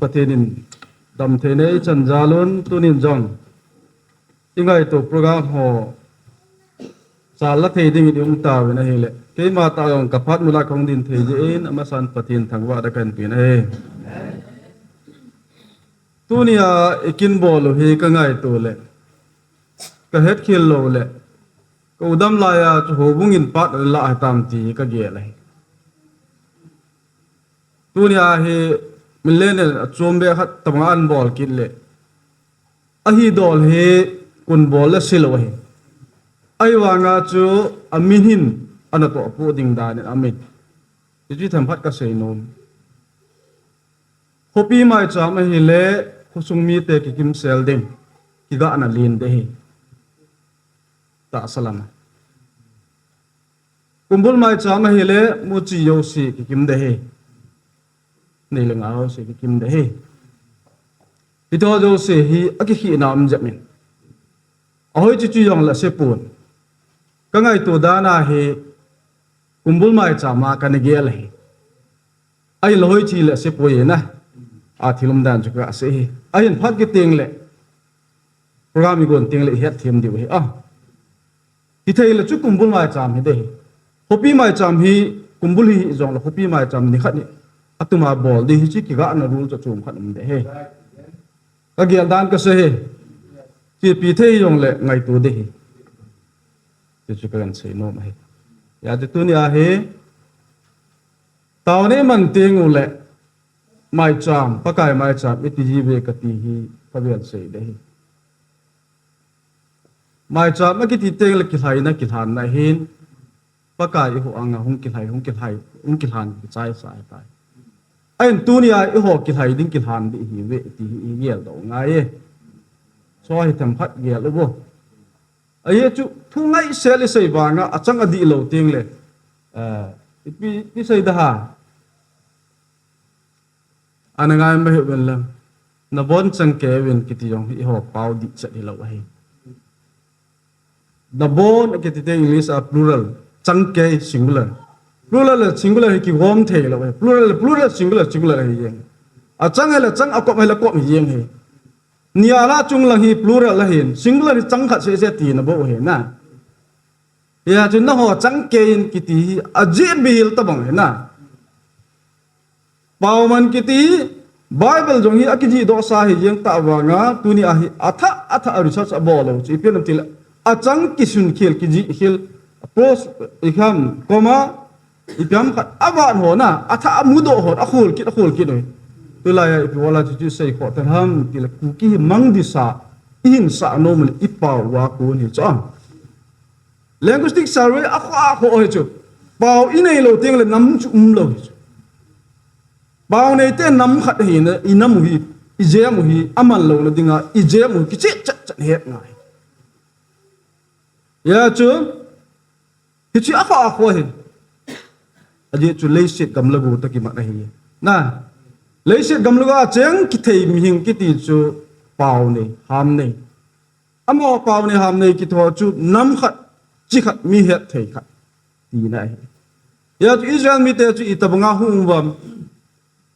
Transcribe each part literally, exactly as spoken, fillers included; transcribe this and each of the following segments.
Pathen in damtheina eichan jal un, tunin jong i ngaito program ho chalna thei dingin i um tauvin ahile, keima tah jong ka phat mula kahung din thei jeh in, amasan Pathen thangvahna kahin pe ahi. Tunia i kin bol u hi ka ngaito le, ka hetkhel lou le, ka u dam laiya chu houbung in part ana la hitam ti ka gel ahi. Tunia hi millennial a chom be khat tabang an bol kit le, ahi dol hi kun bol le silou ahi. Ahivanga chu amin hin ana toh pu ding dan in amin. Hichu themkhat ka seinom. Khopi maicham ahile, khosung mite kikimsel ding, kigahna len ding ahi. Tahsa lama. Kumbul maicham ahile, muchi jouse kikim ding ahi. Nei le gou jouse kikim ding ahi. Hiti ho jouse hi akikhehna um jep in. Ahoi chu chu jong la sepon. Ka ngaito dan a hi kumbul maicham a kana gel ahi. Ahin la hoi chu la sepoi na. A thil umdan chu ka sei ahi. Ahin phat kit teng le, program i gon teng le i hetthem diu ahi. Ah. Hithei le chu kumbul maicham hi ding ahi. Khopi maicham hi, kumbul hi jong le khopi maicham ni khat ni atuma bol ding hichu kigahna rule chu chom khat um ding ahi. Ka gel dan ka sei ahi. Chepi thei jong le ngaito ding ahi. Ti chu ka kan seinom ahi. Hijeh chun tunia hi, taona i man teng u le, maicham, Pakai maicham, iti jiuve kati hi, ka vel sei ding ahi. Maicham akiti teng le kilhaina, kilhanna ahin, Pakai i ho anga hung kilhai, hung kilhai, hung kilhan kichai sa ahitai. Ahin tunia i ho kilhai ding kilhan ding ihiuve ti hi i geldoh ngai e. Chu hi themkhat gel u vo. Ahi chu thu ngaisel i sei vanga achang adih lou teng le, eh, ipi, ipi sei da ha. Ana ngai ma hi ven lang. Nabon chang kei uvin kiti jong hi i ho pao dih chet hilou ahi. Nabon akiti te English a plural, chang kei singular. Plural le singular hi kigom thei lou ahi. Plural le plural, singular singular ahi jeng. Achang hile chang, akop hile kop hi jeng ahi. Nia la chung lang hi plural ahin, singular hi chang khat seh seh tina bou ahi na. Hijeh chun nangho chang kei in kiti hi ajeh bihil tabang ahi na. Paoman kiti hi, Bible jong hi akijih doh sa ahi jeng tah vanga, tunia hi athah, athah a research abol lou chu, ipi ham itile, achang kisun khel, kijih khel, pros, ikham, comma, ipi ham khat, avat ho na, athah amudoh ho, akhol kit, akhol kit u ahi. Tulai a ipi bola chu chu sei khoh ta ham, tile Kuki hi mang disa, ihin sah nom le, i pao uva kon hi chu a. Linguistic survey akhoh akhoh hi chu. Pao inei lou teng le nam chu um lou hi chu. Pao nei te nam khat hi na, i nam u hi, i jem u hi, aman louna dinga, i jem u hi, kicheh chat chat het ngai. Hijeh chun, hichu akhoh akhoh hi. Ajeh chu leiset gamla go toh kimat ahi. Na, leiset gamla go a cheng kithei mihing kiti chu pao nei, ham nei. Amaho pao nei ham nei kiti ho chu nam khat, chi khat, mi het thei khat. Tina ahi. Hijeh chu Israel mite chu itobanga hung um uvam.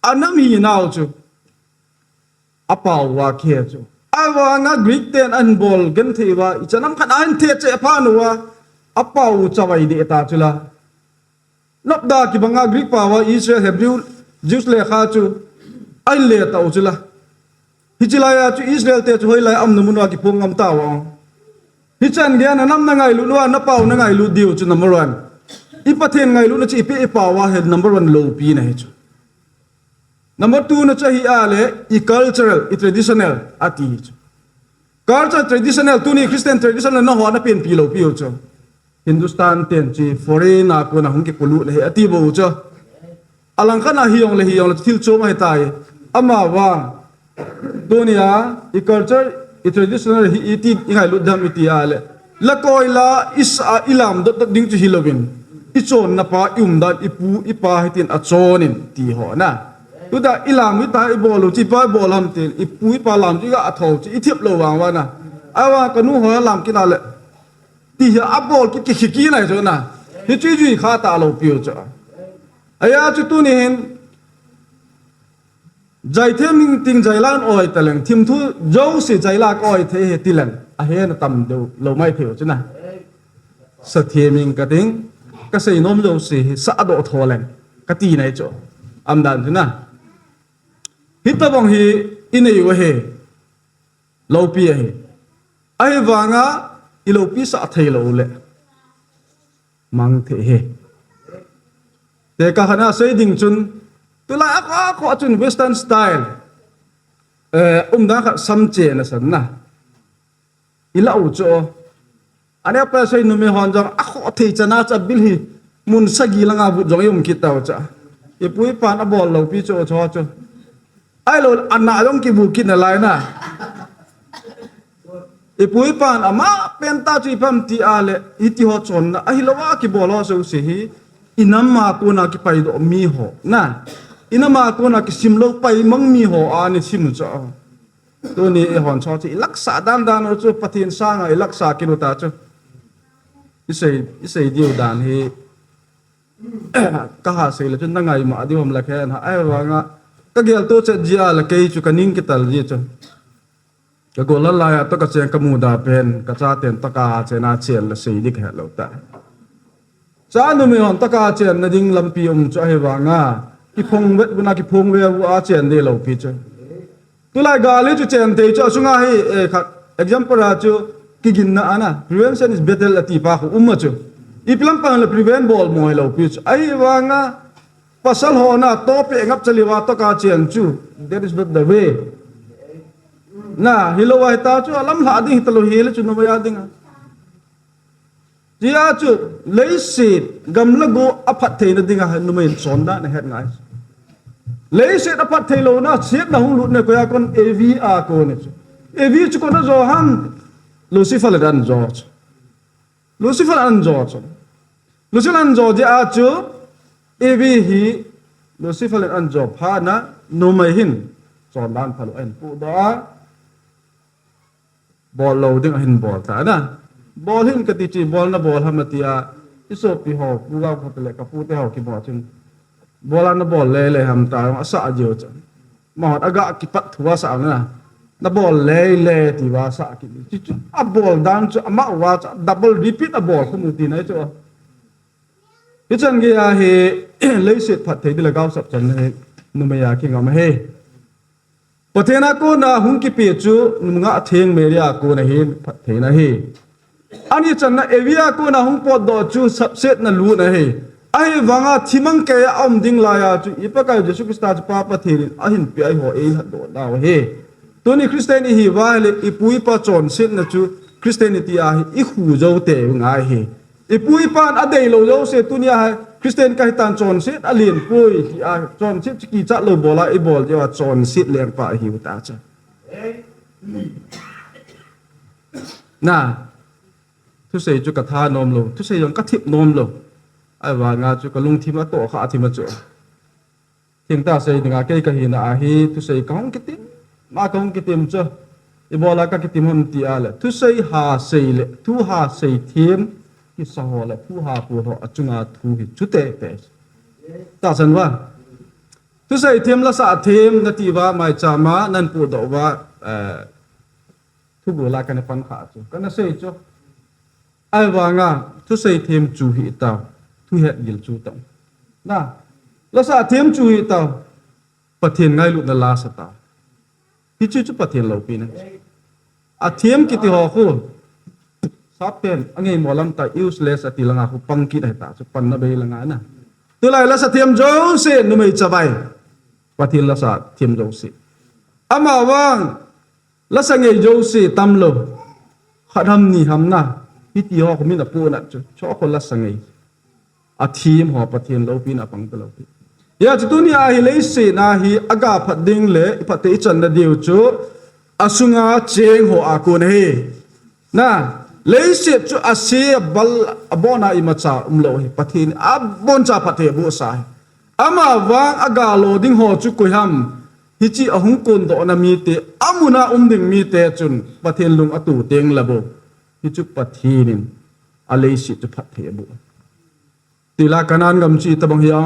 Anam hinau chu. Apao uva kihe chu. Ahivanga Greek ten ahin bol genthei uva, icha nam khat ahin thei cheh phat uva. Apao u chavai deh ta chu la. Nopda kibanga Greek pao a Israel, Hebrew, Jews lekha chu ahin le tau chu la. Hiche laiya chu Israel te chu hoilai a umna mun uva kiphong ngam tau vang. Hichan geiya na nam na ngailut uva, na pao na ngailut diu chu number one. I Pathen ngailutna chu ipi i pao uva hi number one loupina hi chu. Number two na chu ahi a le, i cultural, i traditional, ati hi chu. Culture traditional, tuni Christian traditional na ho na penpi lou piu chu. Hindustan ten chu foreign a kona hung kipolut na hi ati bou chu. Alangkhat a hijong le hijong le thil chom ahi tai. Amavang, tunia, i culture, i traditional hi iti, i ngailut dam iti a le. La koi la, i sa, i lam dot dot ding chu hilouvin. I chonna pa, i umdan, i pu, i pa hitin achonin, ti ho na. Tuta, i lam hita, i bol u, chi pa, i bol ham tin, i pu, i pa lam chu i ga athou chu, i thep lou vang uva na. Ahivang ka nu ho lam kit a le. Ti hi abol kit ki, ki, ki nai chu na. Hichu jui kha talou piu chu. Ahi a chu tuni hin. Jai them ing ting jai la oi taleng, thim thu jouse jai la ka oi thei ahi tileng, ahe na tam deu lo mai thei u chu na. Sa them ing ka ting, ka sei nom jouse hi sa doh tho leng, ka ti nai chu. Aum dan chu na. Hitabang hi i nei u ahi, loupi ahi. Ahivanga i loupi sah thei lou le mang thei ahi. Tekah khat a sei ding chun, tulai a kho, a kho chun Western style, eh, umdan khat sam chena san na. I la u chu. Ane pa sei numei hon jong a kho thei chana cha bil hi mun sagi langa vut jong i um kit tau cha. I pu i pan a bol loupi chu chu chu. Ahilou le ana jong kibu kit nalai na. I pu i pan ama pen ta chu ipi ham ti a le, hiti ho chonna, ahilou a kibol ho jouse hi, i nam a kona kipai doh mi ho na. I nam a kona kisim lou pai mang mi ho a ni sim u chu. Tuni i hon cho chu i laksa dan dan u chu Pathen sanga i laksa kit u ta chu. I sei, i sei diu dan hi ka ha sei le chu na ngai ma diu ham la khen ha. Ahivanga ka gel to chet ji a le kei chu ka ning kital ji chu. Ka gol la lai a to ka cheng ka muda pen, ka chaten to ka ha chen a chen le sei dik he lou ta. Cha numei hon to ka chen na ding lampi um chu ahivanga, kiphong vet vuna kiphong ve vu a chen de loupi chu. Tulai gal hi chu chen thei chu asunga hi, eh, khat example a chu kiginna ana, prevention is better ati pa khu um a chu. Ipi lampang le prevent bol mo hi loupi chu. Ahivanga, pasal ho na to pe ngap chali va to ka chen chu. That is not the way. Na, hilou a hita chu, a lamlha ding hita lou hi le chu numei a ding a. Tia chu, leiset, gam le go a phatthei na ding a, numei in chondan a het ngai. Leiset a phatthei louna, siatna hung lut na koi a kon Evi a kon chu. Evi chu koi na jo ham, Lucifer le dan jo chu. Lucifer an jo chu. Lucifer an jo dia chu, Evi hi, Lucifer an jo phat na, numei hin, chondan phalou ahin pu doh a. Bol lou ding ahin bol ta na. Bol hih in ka ti chu, bol na bol ham ati a. I sopi ho, pu gao khat le ka pu te ho kibol chun. Bol a na bol le le ham ta, a sa a jiu chu. Mahon a ga kipat thu a sa na. Na bol le le ti va sa ki. Chu chu a bol dan chu ama va chu double repeat a bol khu mu ti na chu. Hichan gei a hi leiset phatthei ding le gaosap channa hi numei a kingam ahi. Pathen a kona hung kipe chu nungah theng Mary a kona hin phattheina ahi. Ani channa Evi a kona hung potdoh chu sapsetna lutna ahi. Ahivanga thimang kei a um ding lai a chu i Pakai Jesu Christa chu Pa Pathen in ahin pe a eiho eilhatdoh nau ahi. Tuni Christian ihi uva ahile i pu i pa chonsetna chu Christianity a hi i khu jou teu ngai ahi. I pu i pan a deilou jouse tunia hi Christian ka hitan chonset a lien poi ti a, chonset chu kichat lou bol a i bol jeh a chonset lengpa ahiu ta chu. Na, thusei chu ka tha nom lou, thusei jong ka thip nom lou. Ahivanga chu ka lungthim a tohkha thim a chu. Thengtah sei dinga kei ka hina a hi thusei ka hung kitim, ma ka hung kitim chu. Ibola ka kitim ham ti a le, thusei ha sei le, thu ha sei them, kisa ho le, thu ha pu ho, a chunga thu hi chu tete. Tahsan uva. Thusei them la sa them, na ti uva, maicham a, nan pu doh uva, eh, Thugu la kana pan kha chu. Kana sei chu. Ahivanga, thusei them chu hi tau. Thu het gil chu tau. Na, la sa them chu hi tau. Pathen ngailutna la sa tau. Hichu chu Pathen loupina. A them kiti ho khu. Sap pen, a ngeimo lam ta useless ati langa khu pang kit ahi ta chu, panna bei langa na. Tulai la sa them jouse, numei chavai. Pathen la sa them jouse. Amavang, la sa ngei jouse tam lou. Khat ham ni ham na. Hiti ho khu min a pu na chu. Cho khu la sa ngei. A them ho Pathen loupina a pang ta lou. Hijeh chun tunia hi leiset a hi a ga phat ding le, i phat te i channa diu chu, a sunga cheng ho a kon ahi. Na, leiset chu a se a bal a bon a imacha um lou hi. Pathen a boncha phatthei a boh sa hi. Amavang a ga lo ding ho chu koi ham. Hiche a hung kondoh na mite, a mun a um ding mite chun Pathen lung a tu teng la bou. Hichu Pathen in a leiset chu phatthei a boh. Tila Canaan gam chu itobang hi a.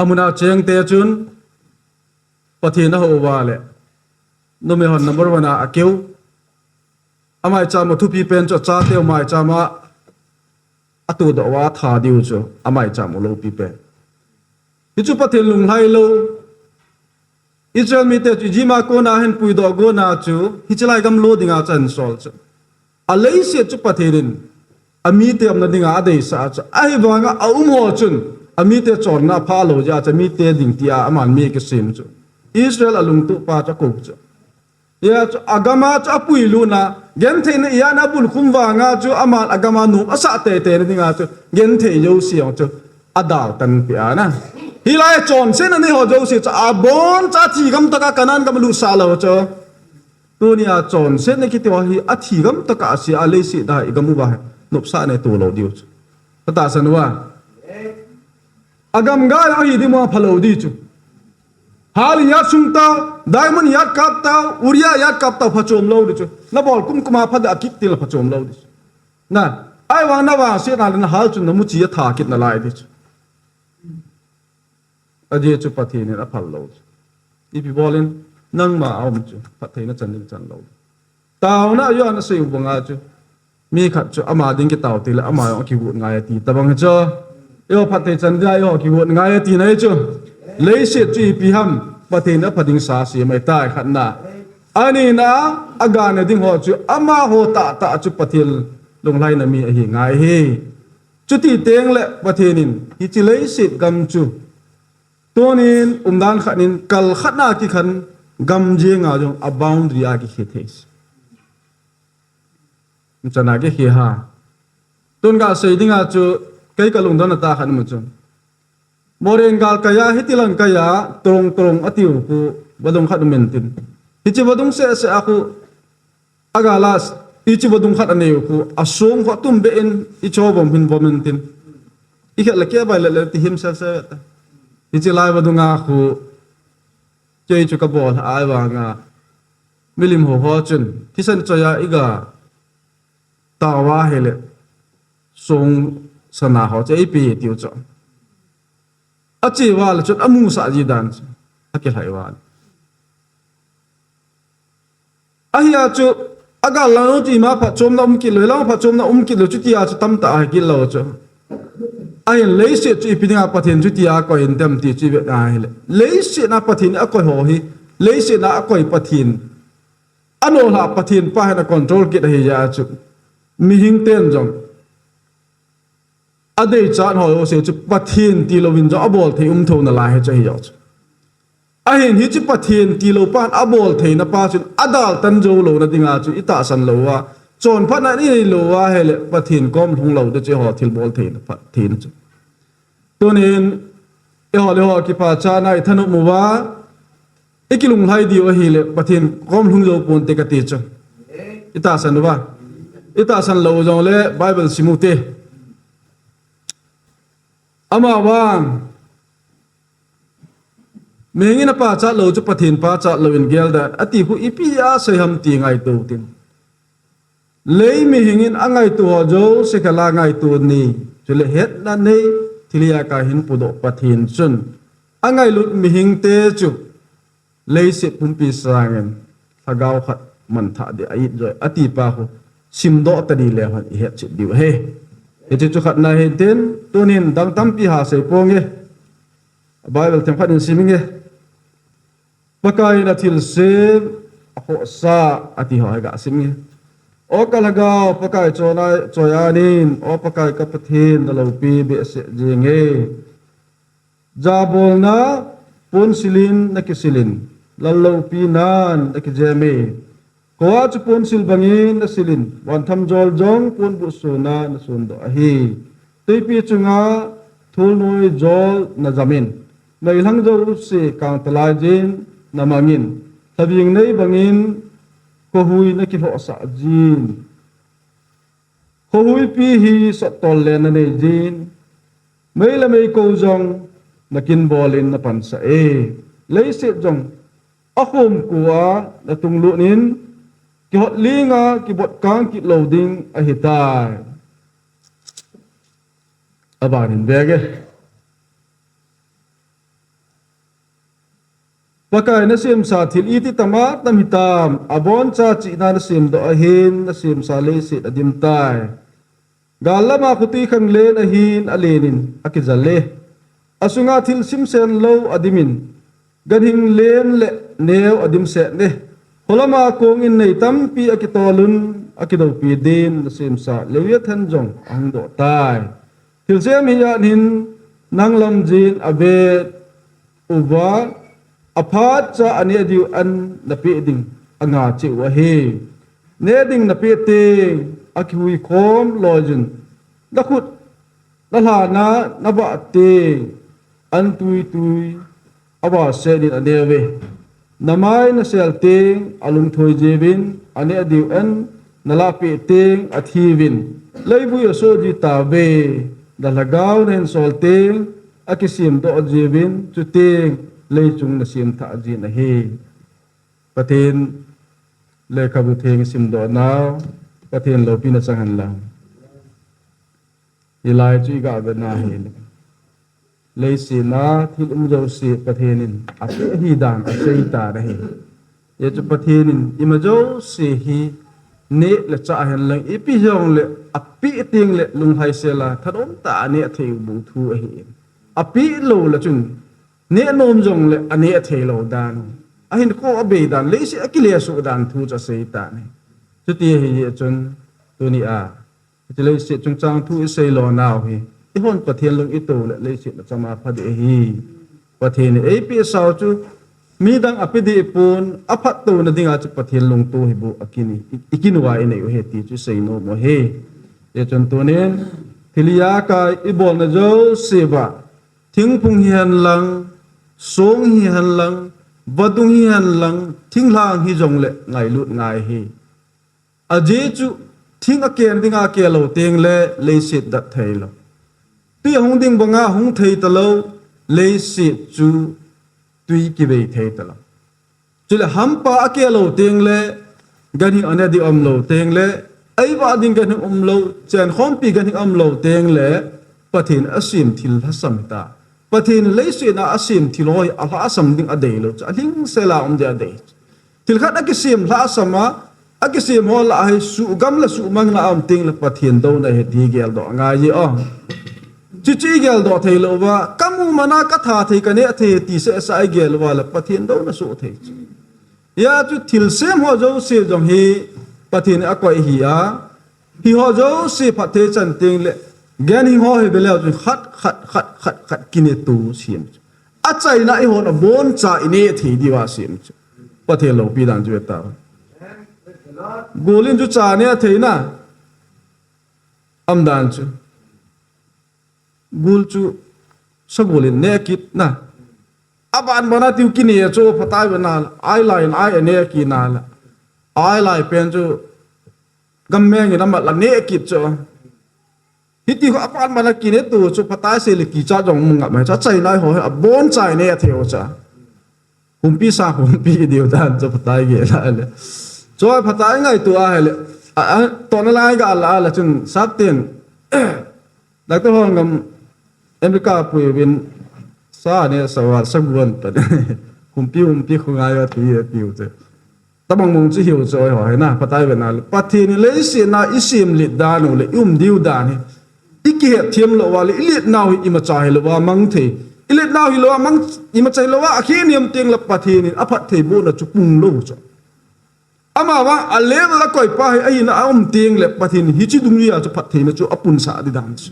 Amuna chengte chun Pathen ahou uva le, numei hon number one a akeu. Amaicham u thupi pen chu achateu maicham a atodoh uva atha diu chu amaicham u loupi pen. Hichu Pathen lunglhai lou. Israel mite chu Egypt a kona hin puidoh gona chu hiche lai gam lo dinga chu ahinsol chu. Aleiset chu Pathen in amite umna dinga adeisah chu. Ahivanga aum ho chun amite chonna apha lou jeh a chu amite ding tia aman mi kisem chu. Israel alungtup pa chu akou chu. Hia chu agama chu apuilutna, gentheina ijat a abulkhum vanga chu aman agama nop asah teitei na dinga chu genthei jouse jong chu adaltanpeh ana. Hilai chonsetna nei ho jouse chu aboncha athi gam tokah Canaan gam alutsah lou chu. Tunia chonsetna kiti ho hi athi gam tokah ase a leiset a igam uva hi nopsahna ito lou diu chu. Pathen in asan uva. Agam gai ahi ding mo phalou di chu. Hal ijat sung tau, diamond ijat kap tau, Uriah ijat kap tau phachom lou di chu. Nabol kumkum a phat a kit tile phachom lou di chu. Na, ahivang navangsetna le nahal chun namuchi atha kit nalai di chu. Ajeh chu Pathen in aphal lou chu. Ipi bol in, nangma a um chu, phattheina chan ding chan lou. Taona a Johan asei u banga chu. Mi khat chu ama ding kitao tile ama jong akigot ngai ati tabang hi chu. Eiho phatthei chan dia eiho kigot ngai ati na hi chu. Leiset chu ipi ham, Pathen in apha ding sa asem ahitai khatna. Anina, agana ding ho chu amaho tahtah chu Pathen lunglhaina mi ahi ngai hi. Chuti tengle Pathen in hiche leiset gam chu tunin umdan khat in kal khatna kikhen gam jenga jong a boundary a kikhe thei. Chana kikhe ha. Tun gasei dinga chu kei kalungdon a tah khat um chu. Moren gal kaiya, hitilang kaiya, trong trong atiu khu vadung khat um intin. Hiche vadung seh seh a khu agala hiche vadung khat aneiu khu asong khu atumbeh in icho vom hin vom intin. Ikhet le kevai le le ti him sel sel ta. Hiche lai vadunga khu chei chu kabol ahivanga milim ho ho chun thisan choiya iga taova hile song sana ho che ipi tiu chu. Ache uva le chun amusah ji dan chu akilhai uva le. Ahia chu agal lang chu ima phatchomna um kit lou, lang phatchomna um kit lou chutia chu tamtah ahi kit lou chu. Ahin leiset chu ipi dinga Pathen chutia akoi in tem ti chu ivet na hile. Leiset a Pathen akoi ho hi, leiset a akoi Pathen anolhah Pathen pa hin acontrol kit ahi jeh a chu. Mihing ten jong adeichat ho jouse chu Pathen tilouvin jong abol thei um thou nalai hi chu ahi jeh chu. Ahin hiche Pathen tilou pan abol theina pa chun adaltan jou louna dinga chu itahsan lou uva, chonphatna inei lou uva hile Pathen kom lhung lou ding chu eiho thilbol theina phat theina chu. Tunin eiho le eiho kipachatna ithanop uva, ikilunglhai diu ahile Pathen kom lhung jou ponte kati chu. Itahsan uva. Itahsan lou jongle Bible sim ute. Amavang mihing in apachat lou chu Pathen pachat louvin gelda ati khu ipi asei ham ti ngaito tin. Lei mihing in angaito ho jouse khala ngaito ni. Chule hetna nei thilha kahin pudoh Pathen chun angailut mihingte chu leiset pumpi sangin lhagao khat manthah ding a-it joi ati pa khu simdoh tadi leu hen ihetchet diu ahi. Hiche chu khatna hintin, tunin dang tampi ha sei ponge. Bible themkhat in siminge. Pakaiyin athilsem akhohsah ati ho hi gasim inge. O kalhagao, Pakai choi, choiya nin, O Pakai ka Pathen, naloupi behseh jenge. Jabolna ponsilin nakisilin, lalloupinan nakijeme. Kho a chu ponsil bangin nasilin, vanthamjol jong ponbuh sona nasundoh ahi. Twipi chunga thulnoi jol najamin, meilhang jouse kangtalai jin namangin, lhaving nei bangin khohui nakilhohsah jin. Khohuipi hi sottol le nanei jin, mei le meikou jong nakinbolin napansah e. Leiset jong akhomkho a natunglut in, kihotlinga kibotkang kit lou ding ahitai. Abanin venge. Pakai, nasemsa thil iti tama tam hitam, aboncha chihna nasemdoh ahin, nasemsa leiset adim tai. Gal lama khutui khang len ahin, alen in akijal e. Asunga thil simsen lou adimin, ganhing len le neo adim seh e. Holama kong in nei tampi akitolun, akidoupi din, nasemsa Leviathan jong ahung doh tai. Thilsem hi ahin, nang lamjin avet uva, aphatcha aneh diu an napeh ding anga cheh u ahi. Neh ding napeh teng, akihui khom loi jin, nakhut nalhana navah teng, an tuitui avah seh din aneh uve. Namai nasel teng alungthoi jiuvin, aneh diu an nalahpeh teng athiuvin, leivui asoh ji tauve. Nalhagao nahinsol teng akisemdoh jiuvin, chuteng leichung nasemthah jin ahi. Pathen lekhabu theng isimdoh nau, Pathen loupina chang hen lang. Hilai chu igah vena hile, leiset a thil um jouse Pathen in apeh ahi dan asei tan ahi. Hichu Pathen in ima jouse hi neh le chah hen lang, ipi jongle apeh teng le lunglhaisel a thanom tah a aneh thei u bou thu ahi. Apeh lou le chun neh nom jongle aneh thei lou dan, ahinkho abei dan, leiset akile suh dan thu chu asei tan ahi. Chuti ahi jeh chun tuni a hiche leiset chungchang thu isei lo nau hi, eihon Pathen lung ito le leiset achama pha ding ahi. Pathen in eipeh sau chu midang ape ding pon, aphattouna dinga chu Pathen lungto hi bou akin, i, ikinuva inei u ahi ti chu isei nom u ahi. Hichun tunin thil ijakai ibolna jouse uva, thingphung hihen lang, song hihen lang, vadung hihen lang, thinglhang hijongle ngailut ngai ahi. Ajeh chu thing aken dinga akelou teng le leiset dat thei lou. Tui ahung ding banga hung thei talou, leiset chu tui kivei thei talou. Chule hampa akelou teng le, ganhing aneh ding umlou teng le, eivah ding ganhing umlou, chenkhompi ganhing umlou teng le, Pathen asem thil lhasam ta. Pathen leiset a asem thil ho hi alhasam ding adeilou chu, alhingsel a um ding adei. Thil khat akisem lhasam a, akisem ho lah a hi suhgam le suhmang na um teng le Pathen douna ahi ti geldoh angai e o. Chuche igeldoh thei lou uva, kamu mana katha thei, kaneh thei ti seh sa igel uva le Pathen douna asoh thei chu. Hijeh chun thilsem ho jouse jong hi Pathen in akoi ahi a, hiho jouse phatthei chan teng le, ganhing ho hi veleu chun khat, khat, khat, khat, khat kineh to sem chu. Achaina eihon aboncha ineh thei diuva sem chu. Pathen loupi dan chu ve tau. Gul in chu cha neh theina um dan chu. Gul chu sagol in neh kit na. Aban bana tiu kineh chu phatai ve na la. Ailai in ai aneh kit na la. Ailai pen chu gammeng in amat la neh kit chu. Hiti ho aban bana kineh to chu phatai sei le kicha jong mu ngap mai chu. Achaina ho hi aboncha ineh thei u chu. Humpi sa humpi diu dan chu phatai gel a le. Choi phatai ngaito a hile. A, a, tona lai ga la la chun sapten. Doctor Hongam America pui vin sa ne sa wa sa guan ta. Humpi humpi khu ngai wa ti ti u te. Tabang mong chu hiu chu oi ho he na, phatai ve na le. Pathen in leiset a isem let dan u le, i um diu dan hi. I kihet thiam lou va le, i let nau hi imacha hilou va mang thei. I let nau hilou va mang, imacha hilou va, akhe niam teng le Pathen in aphattheibohna chu pung lou chu. Amavang a level a koi pa hi, ahina a um teng le Pathen in hiche dungjui a chu phattheina chu apunsah di dan chu.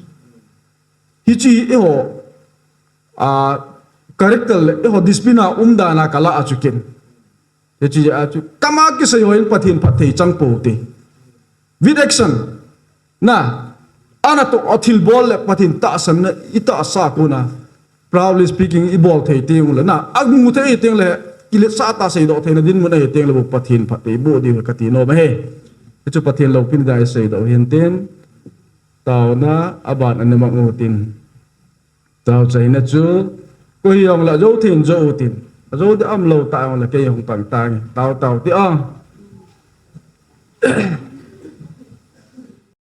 Hiche hi eiho, a, character le eiho discipline a um dan a kala a chu ken. Hiche a chu, kama kisei ho in Pathen phatthei chang pou te. With action. Na, ana toh a thilbol le Pathen tahsanna i tahsa kona. Proudly speaking, i bol thei teng u le. Na, amu thei teng le, i letsah tah seidoh theina dinmun ahi teng le, Pathen phattheiboh diu kati nom ahi. Hichu Pathen loupina dia i seidoh u hin tin. Taona, aban a na mang u tin. Tao chaina chu, koi hijong le jou thei in jou u tin. Ajou di um lou ta jong le kei hung pang tange. Tao tao ti a.